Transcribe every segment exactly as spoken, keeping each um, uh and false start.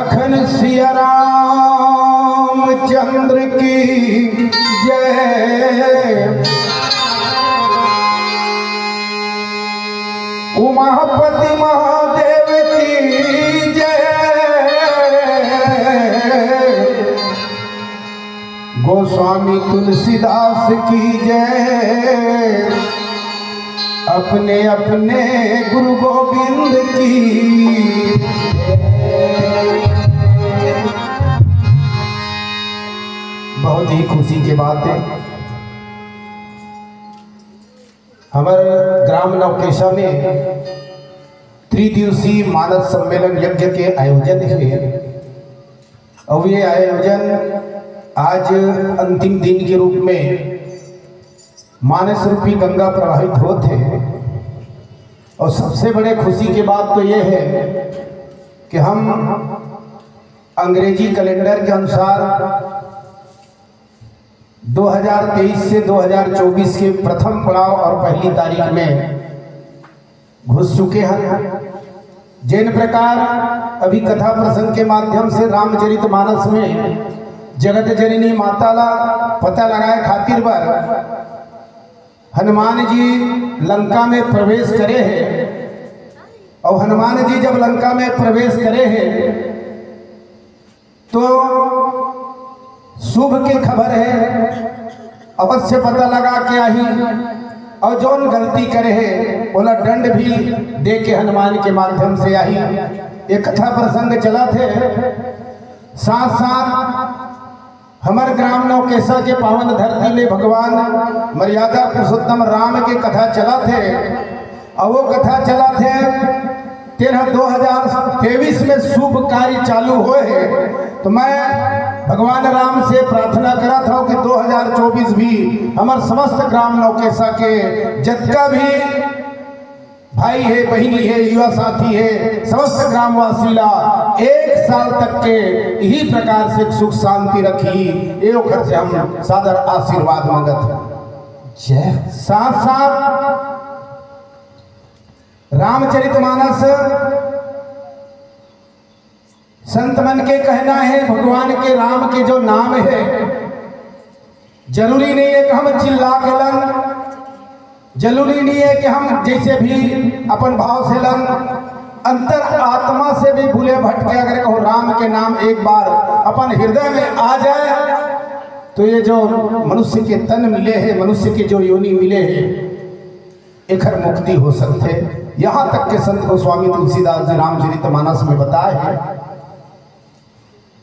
लखन सिया रामचंद्र की जय। उमापति महादेव की जय। गोस्वामी तुलसीदास की जय। अपने अपने गुरु गोविंद की। बहुत ही खुशी के बात है, हमर ग्राम नवकेशा में त्रिदिवसीय मानस सम्मेलन यज्ञ के आयोजन हे। अउ ये आयोजन आज अंतिम दिन के रूप में मानस रूपी गंगा प्रवाहित होत हे। अउ सबसे बड़े खुशी के बात तो ये हे कि हम अंग्रेजी कैलेंडर के अनुसार दो हज़ार तेईस से दो हज़ार चउबीस के प्रथम पड़ाव अउ पहली तारीख में घुस चुके हन। जेन प्रकार अभी कथा प्रसंग के माध्यम से रामचरित मानस में जगत जननी माता ला पता लगाए खातिर बर हनुमान जी लंका में प्रवेश करे हे, अउ हनुमान जी जब लंका में प्रवेश करे हे तो शुभ के खबर हे, अवश्य पता लगा के आही, अउ जौन गलती करे हे ओला दंड भी दे के हनुमान के माध्यम से आही। ये कथा प्रसंग चलत हे। साथ साथ हमर ग्राम नवकेशा के पावन धरती में भगवान मर्यादा पुरुषोत्तम राम के कथा चलत हे, अउ वो कथा चलत हे, तेन ह दो हज़ार तेईस में शुभ कार्य चालू होए हे। तो मैं भगवान राम से प्रार्थना करत हूँ कि दो हज़ार चउबीस भी हमर समस्त ग्राम नवकेशा के जतका भी भाई हे, बहिनी हे, युवा साथी हे, समस्त ग्रामवासी ला एक साल तक के यही प्रकार से सुख शांति रखी, ये ओकर से हम सादर आशीर्वाद मांगत हन। जय। साथ साथ रामचरित मानस संत मन के कहना हे, भगवान के राम के जो नाम हे, जरूरी नहीं हे कि हम चिल्ला के लन, जरूरी नहीं हे कि हम जैसे भी अपन भाव से लन, अंतर आत्मा से भी भूले भटके अगर कहूँ राम के नाम एक बार अपन हृदय में आ जाए तो ये जो मनुष्य के तन मिले हे, मनुष्य के जो योनि मिले हे, एखर मुक्ति हो सकथे। यहाँ तक के संत गोस्वामी तुलसीदास जी रामचरित मानस में बताए हे।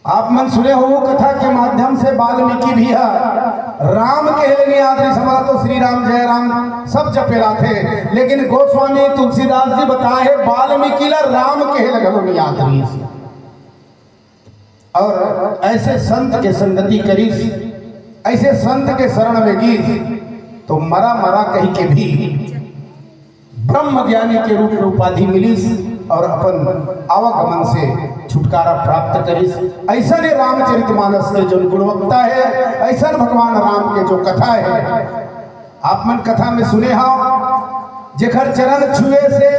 आप मन सुने हो वो कथा के माध्यम से वाल्मीकि भी हे राम कहे ल नइ आत रिहिस, हमला तो श्री राम जय राम सब जपे ल आथे, लेकिन गोस्वामी तुलसीदास जी बताए हे वाल्मीकि ला राम कहे ल घलो नइ आत रिहिस। अउ ऐसे संत के संगति करिस, ऐसे संत के शरण में गिस, तो मरा मरा कहि के भी ब्रह्म ज्ञानी के रूप में उपाधि मिलिस अउ अपन आवागमन से छुटकारा प्राप्त करिस। अइसन रामचरित मानस के जो गुणवत्ता हे, अइसन भगवान राम के जो कथा हे, आप मन कथा में सुने हव, जेखर चरण छुए से,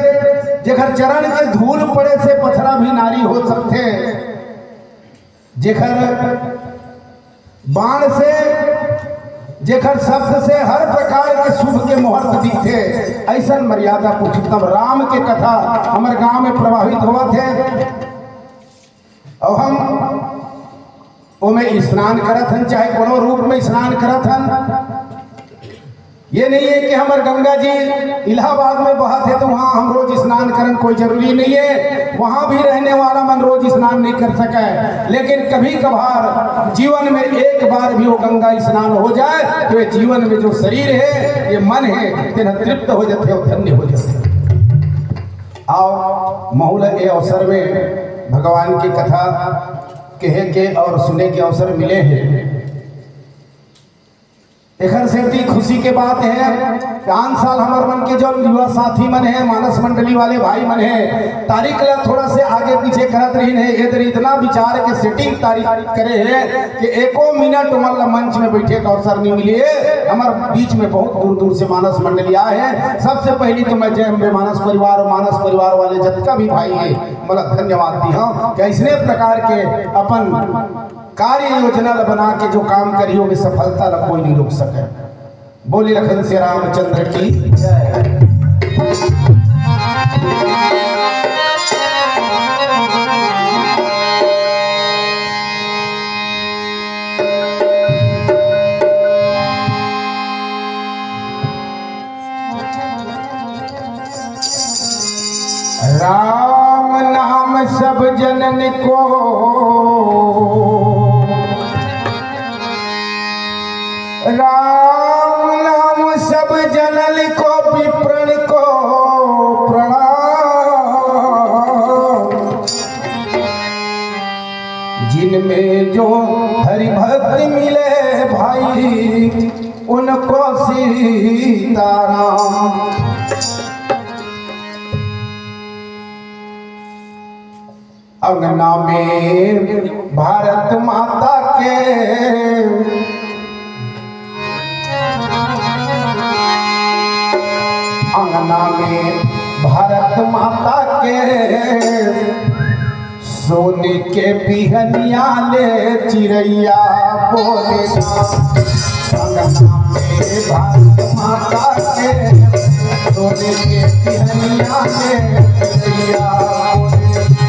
जेखर चरण के धूल पड़े से पथरा भी नारी हो सकथे, जेखर बाण से, जेखर शब्द से हर प्रकार के शुभ के मुहूर्त दिखथे, अइसन मर्यादा पुरुषोत्तम राम के कथा हमर गांव में प्रवाहित होवत हे। अउ हम ओमे स्नान करत हन, चाहे कोनो रूप में स्नान करत हन, ये नहीं हे कि हमर गंगा जी इलाहाबाद में बहत हे तो वहाँ हम रोज स्नान करन, कोई जरूरी नहीं हे। वहाँ भी रहने वाला मन रोज स्नान नहीं कर सके, लेकिन कभी कभार जीवन में एक बार भी वो गंगा स्नान हो जाए तो ये जीवन में जो शरीर हे, ये मन हे, तेन तृप्त हो जाथे अउ धन्य हो जाथे। अउ महू ल ए अवसर में भगवान के कथा कहे के अउ सुने के अवसर मिले हे। एखर सेती खुशी के बात हे कि आन साल हमर मन के जौन युवा साथी मन हे, मानस मंडली वाले भाई मन हे, तारीख ला थोड़ा से आगे पीछे करत रहिन हे, ए दरी इतना विचार के setting तारीख करे हे कि एको मिनट ओमन ला मंच में बैठे के अवसर नहीं मिले हे। हमर बीच में बहुत दूर दूर से मानस मंडली आए हे। सबसे पहली तो मैं जय अम्बे मानस परिवार और मानस परिवार वाले जतका भी भाई हे, मतलब धन्यवाद दी हूँ कि ऐसने प्रकार के अपन कार्य योजना ला बना के जो काम करियो में सफलता ला कोई नहीं रोक सके। बोले लखन से रामचंद्र की जय। राम नाम सब जनन को, राम नाम सब जनन को, विप्रण को प्रणाम। जिनमें जो हरि भक्त मिले भाई, उनको सीताराम। अंगना में भारत माता के, अंगना में भारत माता के, सोने के बिहनिया ले चिरैया बोले ना। अंगना में भारत माता के, सोने के बिहनिया ले चिरैया बोले ना।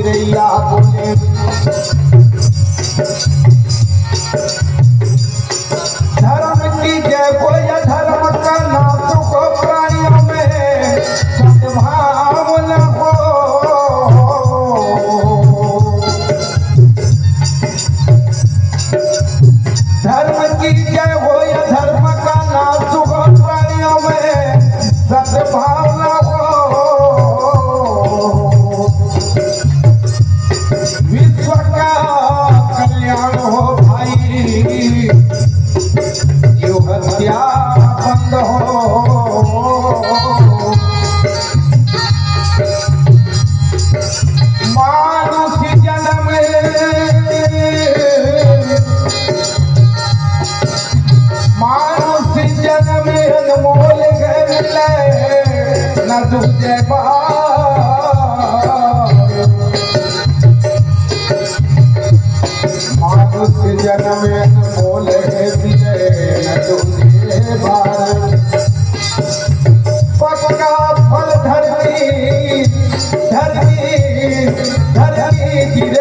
या बोले, धर्म की जय हो या धर्म का नाश हो प्राणियों में सद्भाव न हो। धर्म की जय हो या धर्म का नाश हो प्राणियों में सद्भाव न हो। विश्व का कल्याण हो भाई, जीव हत्या बंद हो। मानुष जन्म, मानुष जन्म अनमोल है मिले न दूजे बार। मानुष जन्म अनमोल है मिले न दूजे बार। पक्का फल धरती, धरती, धरती गिर